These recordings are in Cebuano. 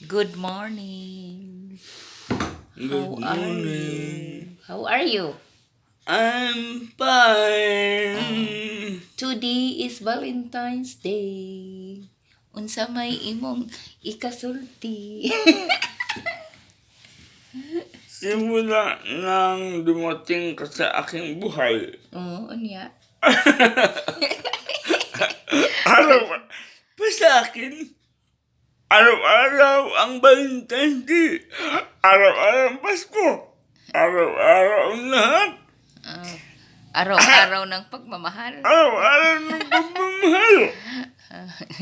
Good morning. Good How are morning. You? How are you? I'm fine. Today is Valentine's Day. Unsa may imong ikasulti? Simula nang dumating ka sa aking buhay. Oo, unya. Araw, pa sa akin, araw-araw ang Valentine's Day. Araw-araw ang Pasko. Araw-araw ang lahat. Ah, araw-araw ng pagmamahal. Araw-araw ng pagmamahal.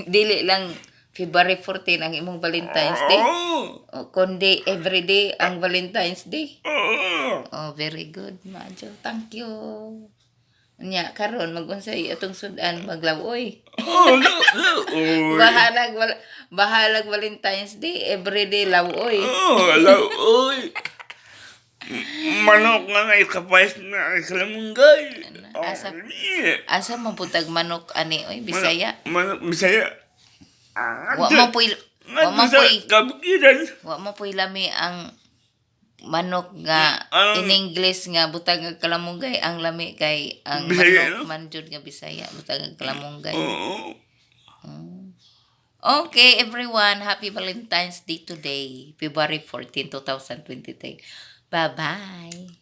Dili lang February 14 ang imong Valentine's Day. Oo. O, kundi everyday ang Valentine's Day. Oo. Oh, very good, Majo. Thank you. Nya karon mag-unsay atong sudan, maglawoy. Oo. Oo. Bahalag wala, bahalag Valentine's Day, everyday lawoy. Oo, laoy. Manok nga na ikapayas na ikalamungay. Asa man putag manok ani oy, Bisaya? Manok Bisaya. Ah, Wa man sa puy kabukiran. Wa man puy lami ang manok nga in English nga butang nga kalamungay. Ang lami kay ang Bisaya, manok no? man jud nga Bisaya, butang nga kalamungay. Oo. Okay, everyone, happy Valentine's Day today, February 14, 2023. Bye-bye.